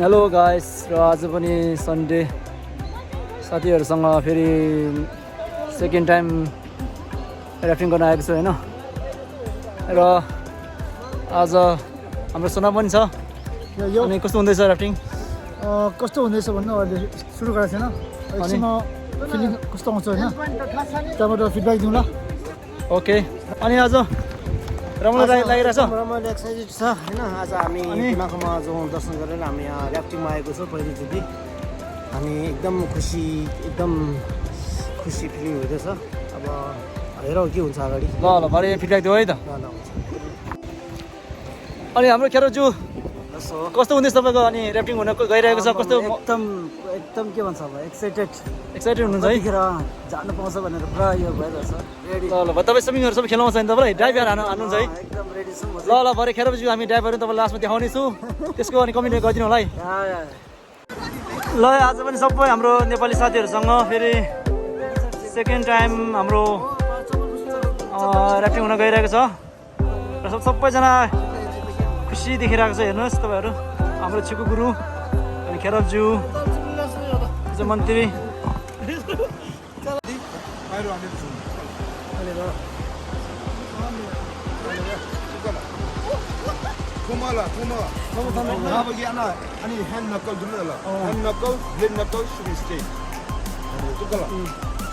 Hello guys, र आज पनि सन्डे साथीहरूसँग फेरि सेकेन्ड टाइम ऱ्याफ्टिङ गर्न आएको छु हैन। र आज हाम्रो सोना पनि छ। अनि कस्तो हुँदैछ ऱ्याफ्टिङ? कस्तो हुँदैछ भन्नु अहिले सुरु गरेको छैन। एकछिनमा फिलिङ कस्तो आउँछ हैन, त्यहाँबाट फिडब्याक दिउँ ल। ओके। अनि आज रमाइलो लागिरहेछ? रमाइलो एक्साइटेड छ हैन। आज हामी दिमागमा जो दर्शन गरेर हामी यहाँ ऱ्याफ्टिङमा आएको छौँ पहिलोचोटि। हामी एकदम खुसी फिलिङ हुँदैछ। अब हेरौँ के हुन्छ अगाडि। ल ल भरे फिडब्याक दिऊ है त। ल हुन्छ। अनि हाम्रो खेरोजु कस्तो हुँदैछ तपाईँको? अनि ऱ्याफ्टिङ हुन गइरहेको छ, कस्तो? एकदम के भन्छ अब एक्साइटेड हुनुहुन्छ है? कतिखेर जानु पाउँछ भनेर पुरा यो भइरहेछ। रेडी। ल ल तपाईँ स्विमिङहरू सबै खेल्नु आउँछ नि तपाईँलाई? ड्राइभर हान्नुहुन्छ है? एकदम रेडी छु म। ल ल भरे खेरोजु हामी ड्राइभरहरू तपाईँलाई लास्टमा देखाउने छु, त्यसको अनि कमेन्ट गरिदिनु होला है। ल आज पनि सबै हाम्रो नेपाली साथीहरूसँग फेरि सेकेन्ड टाइम हाम्रो ऱ्याफ्टिङ हुन गइरहेको छ। र सबैजना खुसी देखिरहेको छ। हेर्नुहोस् तपाईँहरू, हाम्रो छिकु गुरु अनि खेरबज्यू मन्त्री। अनि hand knuckle dulu lah. Hand knuckle, blade knuckle should be straight. Itu kalau.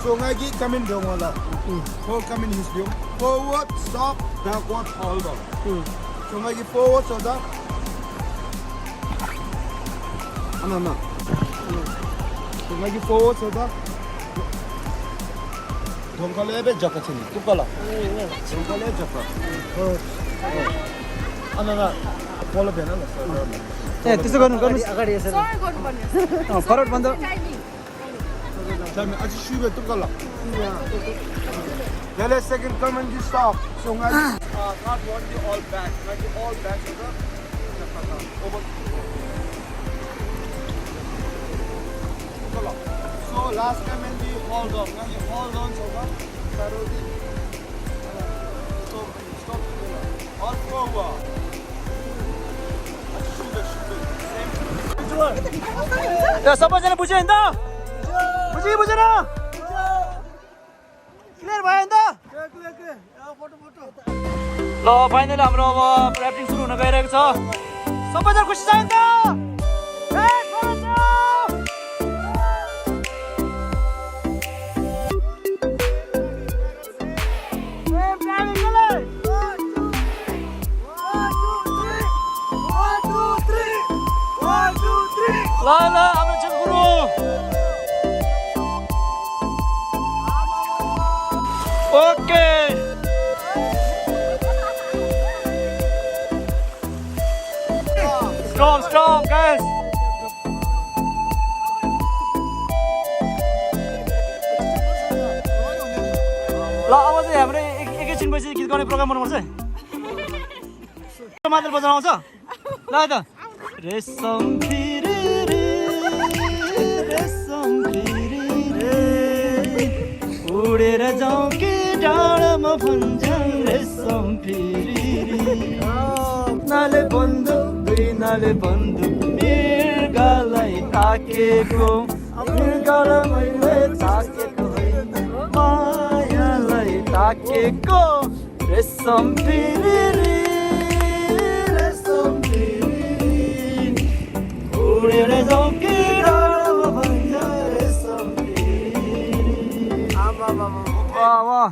So ngaji come in dong wala. Hold come in his dong. Forward, stop, backward, hold on. So ngaji forward so that. Ana. So ngaji forward so that. Dongkal ebe jaka sini. Tu kalau. Dongkal ebe jaka. Ana. Follow भएन न sir. ए त्यसो गर्नु अगाडि यसरी forward भन्दा Time aja shuba tu kalau. Jadi second come and you stop. So ngaji. Not want you all back. Ngaji all back so that. Over. So last time when we hold on. Ngaji hold on so that. Stop. All forward. 야 सबैजना बुझ्यो नि त? बुझेन? Clear भयो नि त? ल finally हाम्रो अब ऱ्याफ्टिङ सुरु हुन गइरहेको छ। सबैजना खुसी छ नि त? ल हाम्रो चाहिँ गुरु ओके। Strong guys. ल अब चाहिँ हाम्रो एकैछिन पछि गीत गाउने प्रोग्राम गर्नुपर्छ। मात्र बजाउन आउँछ? ल है त। रेशम फिरे उडेर जाउँ कि डाँडामा भन्छन् रेशम फिरी। नाले बन्दुक मृगलाई ताकेको मैले ताकेको मायालाई ताकेको रेशम फिरी उडेर जाउँ कि डाँडामा भन्छन् रेशम फिरी। वाह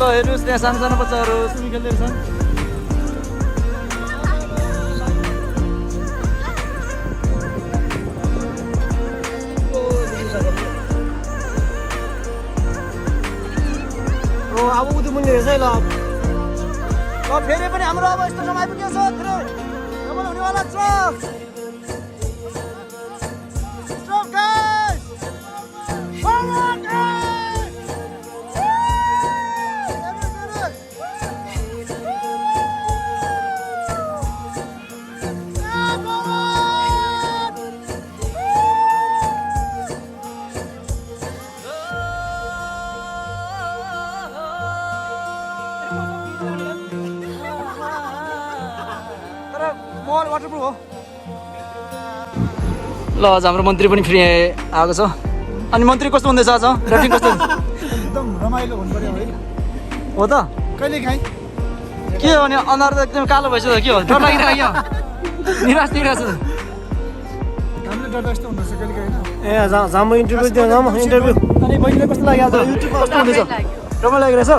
बच्चाहरू त्यहाँ सानो सानो बच्चाहरू स्विमिङ खेल्दै छन् अब उति मुनि रहेछ है ल फेरि पनि हाम्रो अब यस्तो समय आइपुग्यो छ फेरि डबल हुनेवाला छ Stop, guys! Forward, guys! Every minute! Yeah, forward! तर मोर वाटरप्रुफ हो ल आज हाम्रो मन्त्री पनि फ्री आएको छ अनि मन्त्री कस्तो हुँदैछ आज ऱ्याफ्टिङ कस्तो एकदम रमाइलो हुनु पर्यो है हो त कहिले काहीँ के हो भने अनुहार त एकदम कालो भइसक्यो के हो डर लागिरहेको निराश निराश हामीले डर जस्तो हुँदछ कहिले काहीँ होइन ए जाम इन्टरभ्यू दियो जाम इन्टरभ्यू अनि बहिनीलाई कस्तो लाग्यो आज कस्तो हुँदैछ रमाइलो लागिरहेछ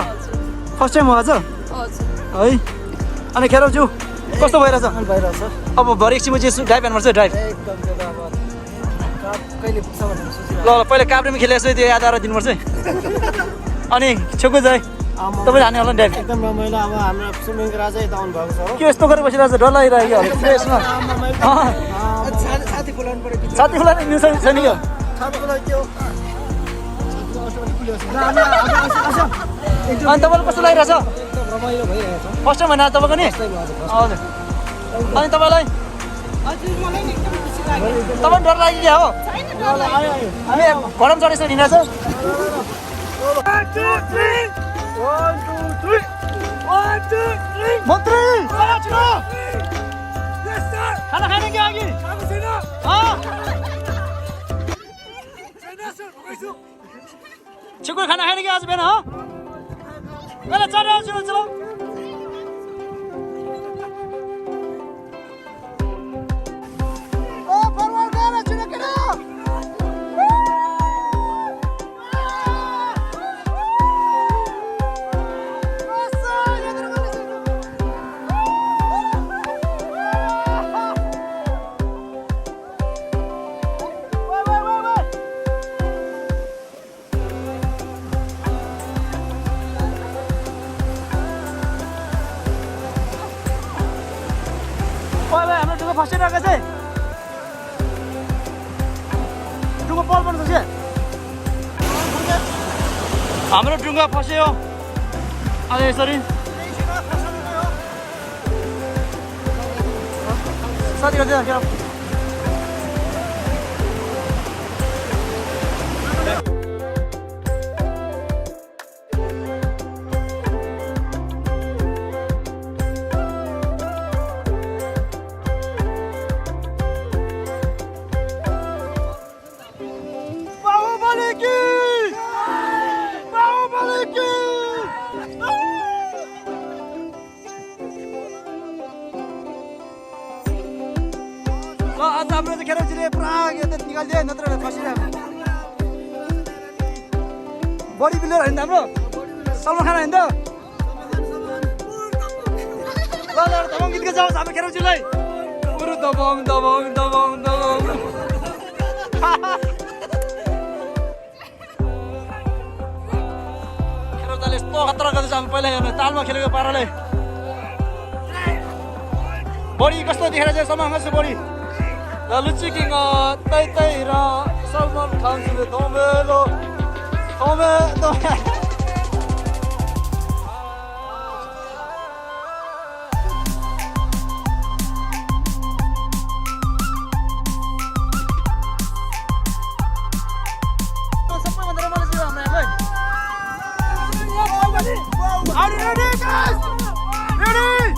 फर्स्ट टाइम हो आज है अनि खेरौज्यू कस्तो भइरहेछ भइरहेछ अब भरे एकछिन चाहिँ ड्राइभ हान्नुपर्छ ड्राइभ एकदम त्यो त अब कहिले पुग्छ भनेर सोचिरहेको ल पहिला काभ्रेमा खेलेको छ त्यो याद आएर दिनुपर्छ है अनि छेउको जाए तपाईँ हाने होला नि ड्राइभ एकदम रमाइलो अब हाम्रो स्विमिङको राजा यता आउनु भएको छ हो के यस्तो गरेर बसिरहेको छ डर लागिरहेको क्या फ्रेसमा साथी बोलाउनु पर्यो साथी खोला नि छ नि क्या साथीको लागि के हो अनि तपाईँलाई कस्तो लागिरहेछ एकदम रमाइलो भइरहेछ फर्स्ट टाइम होइन तपाईँको नि हजुर अनि तपाईँलाई तपाईँ डर लाग्यो क्या हो हामी घरमा चढेछ हिँडेको छ मन्त्री खाना खाने कि अघि छिकुर खाना खाने कि आज बिहान हो पहिला चढेर चलो हाम्रो ढुङ्गा फसिरहेको चाहिँ ढुङ्गा पल पर्नु छ हाम्रो ढुङ्गा फस्यो अनि यसरी साथीहरू आज हाम्रो चाहिँ खेरौजीले पुरा यो त निकालिदियो नत्र फसिरहेको बडी बिल्डर होइन हाम्रो सलमान खान होइन त ल दबाङ गीत जाओस् हाम्रो खेरौजीलाई पुरो दबाङ दबाङ दबाङ दबाङ खेरौजाले यस्तो खतरा गर्दैछ हामी पहिला हेर्नु तालमा खेलेको पाराले बडी कस्तो देखेर चाहिँ समान गर्छ बडी लुची किङ तै तै र सलमान खान सुने थोमेलो थोमे सबैभन्दा रमाइलो चाहिँ हाम्रो यहाँ ready guys ready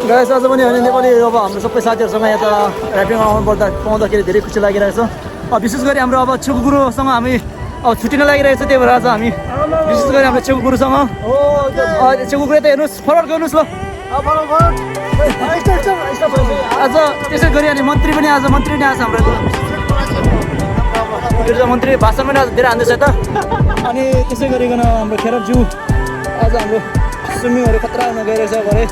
गाइस आज पनि होइन नेपाली अब हाम्रो सबै साथीहरूसँग यता ऱ्यापिङमा पाउँदाखेरि धेरै खुसी लागिरहेको छ। विशेष गरी हाम्रो अब छेउको गुरुसँग हामी अब छुट्टिन लागिरहेको छ, त्यही भएर आज हामी विशेष गरी हाम्रो छेउको गुरुसँग छेउको गुरु त हेर्नुहोस् फरवर्ड गर्नुहोस् ल। आज त्यसै गरी अनि मन्त्री पनि आज हाम्रो गिर्जा मन्त्री भाषण पनि आज धेरै हान्दैछ त। अनि त्यसै गरिकन हाम्रो खेरपज्यू आज हाम्रो स्विमिङहरू खतरा हुन गइरहेछ। भरे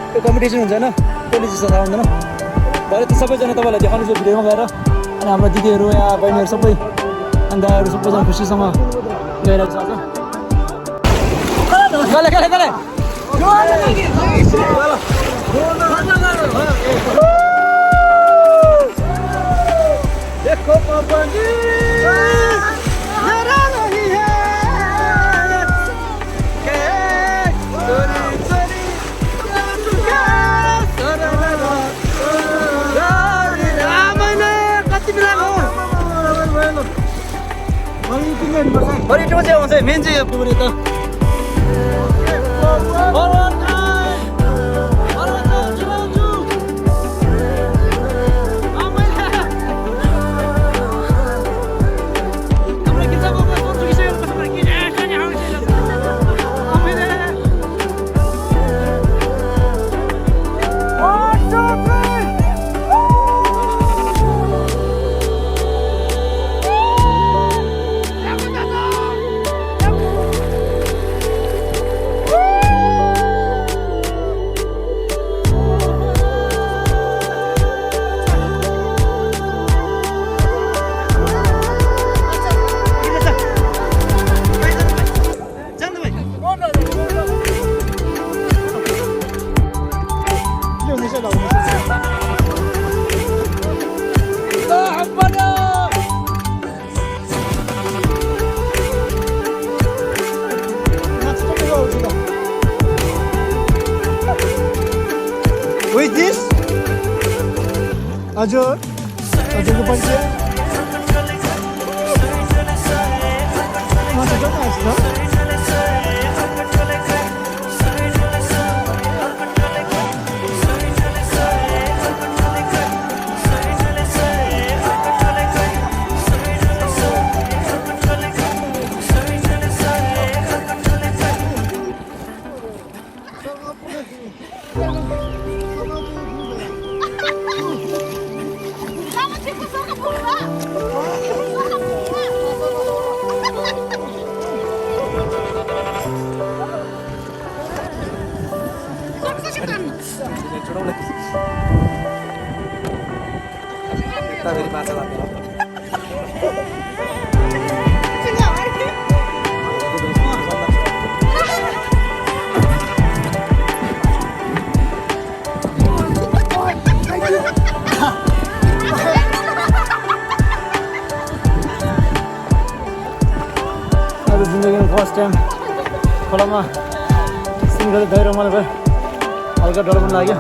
त्यो कम्पिटिसन हुन्छ होइन, पोलिस थाहा हुँदैन। भरे त्यो सबैजना तपाईँलाई देखाउनु छ भिडियोमा गएर। अनि हाम्रो दिदीहरू यहाँ बहिनीहरू सबै अनि दाइहरू सबैजना खुसीसँग गइरहेको छ भरे त्यो चाहिँ आउँछ मेन चाहिँ पुग्ने त। With this? Ajur depan saya. Masa jauh kan? जिन्दगीमा फर्स्ट टाइम खोलामा स्विमिङ गर्दै गएर मलाई भयो हल्का डर पनि लाग्यो।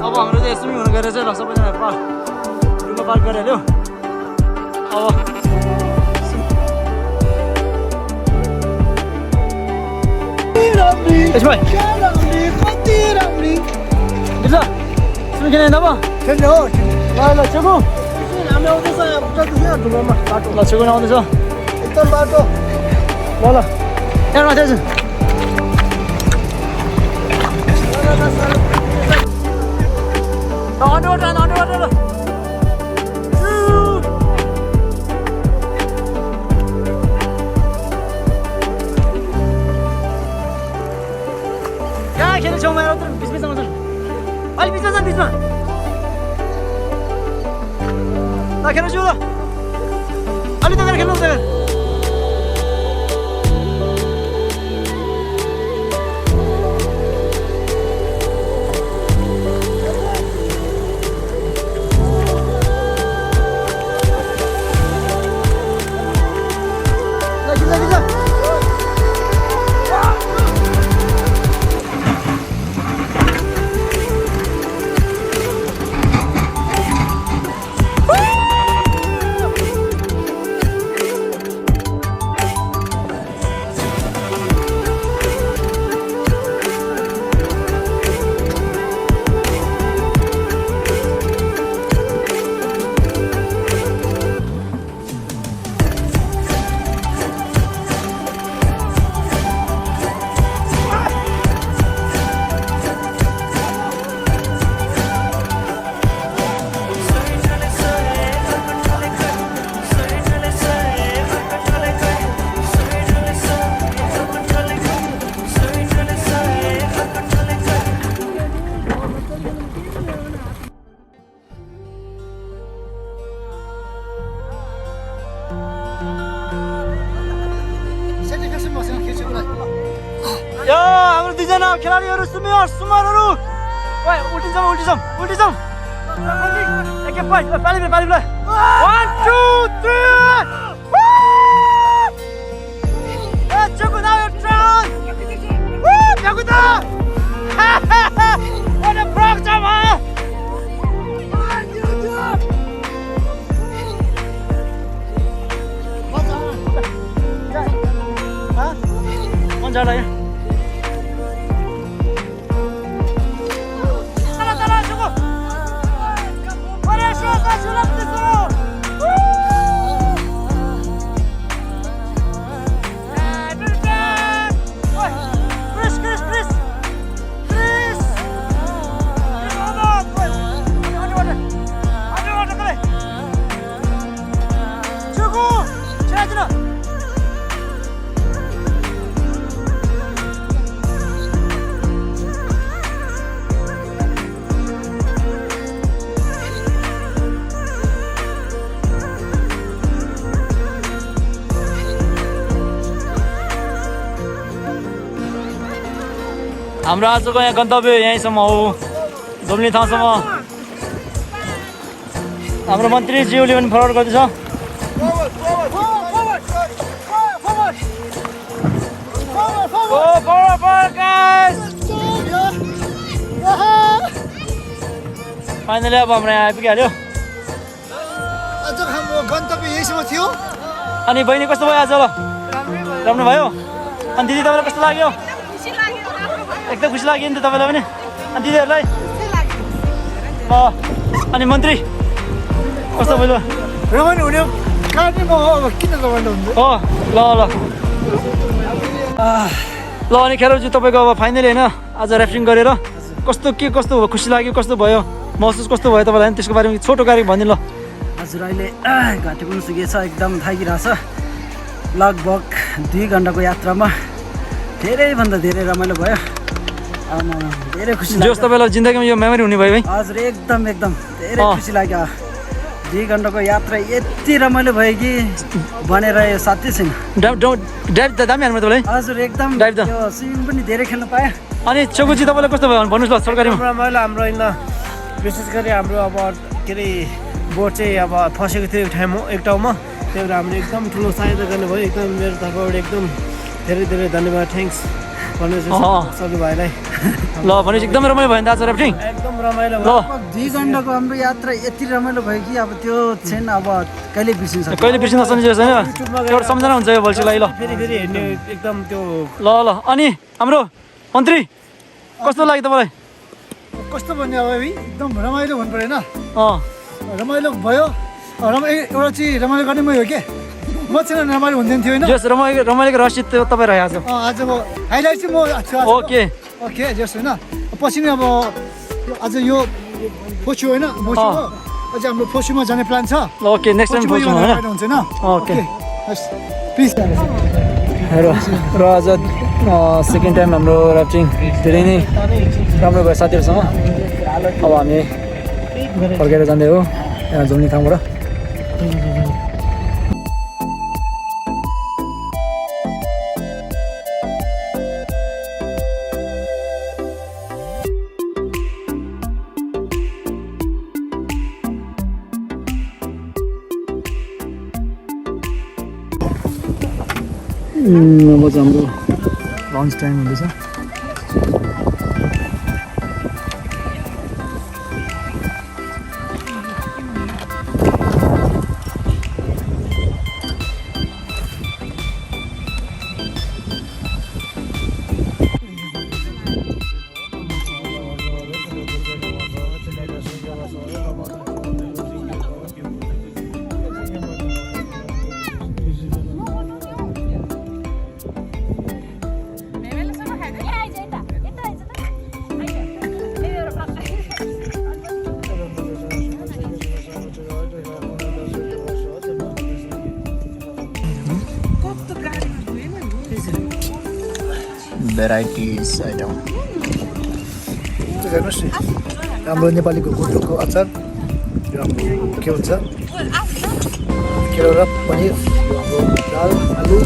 अब हाम्रो चाहिँ स्विमिङ हुनु गएर चाहिँ ल सबैजना ढुङ्गा पार्क गरिहाल्यो। अब यसमा स्विमिङ खेल्ने अब खेल्ने हो ल चेको हामी आउँदैछ यहाँ ढुङ्गामा बाटो ल छेउमा आउँदैछ एकदम बाटो ल यहाँ माथि यहाँ खेल्ने छेउमा बिचमा आउँछ अलि बिचमा छ बिचमा ल खेल्नु छु ल अलि त खेल्नु हुँदैन। खेलाडीहरू सुमरहरू ओए उल्टिन्छौँ एक पाली 1 2 3 चोकु now your turn चोकु त what a frog jump कौन जा रहा है हाम्रो आजको यहाँ गन्तव्य यहीँसम्म हो धुम्ली ठाउँसम्म हाम्रो मन्त्रीज्यूले पनि फरवार्ड गर्दैछ फाइनली अब हाम्रो यहाँ आइपुगिहाल्यो आज हाम्रो गन्तव्य यहीसम्म थियो अनि बहिनी कस्तो भयो आज ल राम्रो भयो अनि दिदी तपाईँलाई कस्तो लाग्यो एकदम खुसी लाग्यो नि त तपाईँलाई पनि अनि दिदीहरूलाई अनि मन्त्री कस्तो भयो रमाइलो हुने काट्ने म अब किन रमाइलो हुन्छ हो ल अनि खेलाडीज्यू तपाईँको अब फाइनली होइन आज ऱ्याफ्टिङ गरेर कस्तो खुसी लाग्यो कस्तो भयो महसुस कस्तो भयो तपाईँलाई त्यसको बारेमा छोटो कार्य भनिदिनु ल हजुर अहिले घाँटी पनि सुकेछ एकदम थाकिरहेछ लगभग 2 घन्टाको यात्रामा धेरैभन्दा धेरै रमाइलो भयो धेरै खुसी लाग्यो जस तपाईँलाई जिन्दगीमा यो मेमोरी हुने भयो है हजुर एकदम धेरै खुसी लाग्यो 2 घन्टाको यात्रा यति रमाइलो भयो कि भनेर यो साथै छैन ड्राइभ त दामी हाल्नु तपाईँलाई हजुर एकदम ड्राइभ त स्विमिङ पनि धेरै खेल्नु पाएँ अनि चोकुची तपाईँलाई कस्तो भयो भन्नुहोस् ल सरकारीमा रमाइलो हाम्रो होइन विशेष गरी हाम्रो अब के अरे बोट चाहिँ अब फसेको थियो एक ठाउँमा त्यही भएर हामीले एकदम ठुलो सहायता गर्नुभयो एकदम मेरो तर्फबाट एकदम धेरै धन्यवाद थ्याङ्क्स भन्नु भाइलाई ल भनेपछि एकदमै रमाइलो भयो नि त आज ऱ्याफ्टिङ एकदम रमाइलो ल 2 घन्टाको हाम्रो यात्रा यति रमाइलो भयो कि अब त्यो छैन अब कहिले बिर्सिन्छ नसक्ने छैन एउटा सम्झना हुन्छ यो भोलिको लागि ल फेरि हेर्ने एकदम त्यो ल अनि हाम्रो मन्त्री कस्तो लाग्यो तपाईँलाई कस्तो भन्ने अब एकदम रमाइलो भन्नु पऱ्यो होइन रमाइलो भयो एउटा चाहिँ रमाइलो गर्ने मै हो के म चाहिँ रमाइलो हुँदैन थियो होइन जस रमाइलोको रहस्य तपाईँ रह्यो आज आजको हाइलाइट चाहिँ म ओके जस होइन पछि नै अब आज यो फोसु होइन अझै हाम्रो फोसुमा जाने प्लान छ ल ओके नेक्स्ट टाइम फोसुमा होइन हुन्छ होइन ओके प्लिज र आज सेकेन्ड टाइम हाम्रो ऱ्याफ्टिङ धेरै नै राम्रो भयो साथीहरूसँग अब हामी फर्केर जाँदै हो यहाँ झुम्ने ठाउँबाट अब चाहिँ हाम्रो लन्च टाइम हुँदैछ भेराइटिज आइटम हेर्नुहोस् न हाम्रो नेपालीको गुन्द्रुकको अचार के हुन्छ केरा र पनिर हाम्रो दाल आलु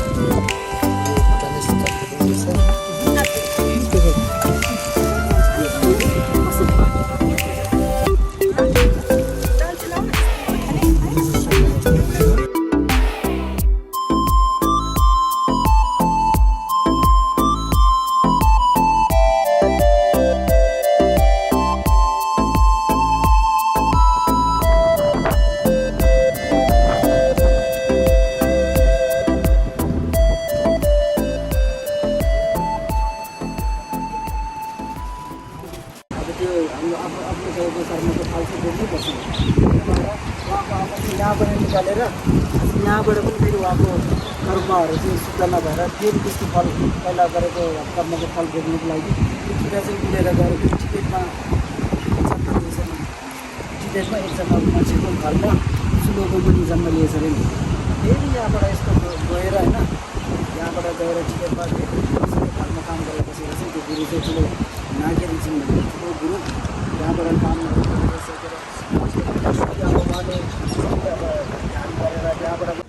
त्यो हाम्रो आफ्नो गएको कर्मको फल चाहिँ भोग्नुपर्छ उहाँको आफू यहाँबाट निकालेर यहाँबाट पनि फेरि उहाँको कर्महरू चाहिँ शुद्ध नभएर फेरि त्यसको फल पहिला गरेको कर्मको फल भोग्नुको लागि टिकट चाहिँ मिलेर गएर फेरि टिबेटमा एकजना मान्छेको घरमा सुलोको पनि जन्म लिएछ अरे नि फेरि यहाँबाट यस्तो गएर होइन यहाँबाट गएर टिबेटमा घरमा काम गरेपछि चाहिँ त्यो गुरु चाहिँ ठुलो नागेर छिन् भन्ने ठुलो गुरु यहाँबाट काम गरिसकेर अब उहाँले ध्यान गरेर त्यहाँबाट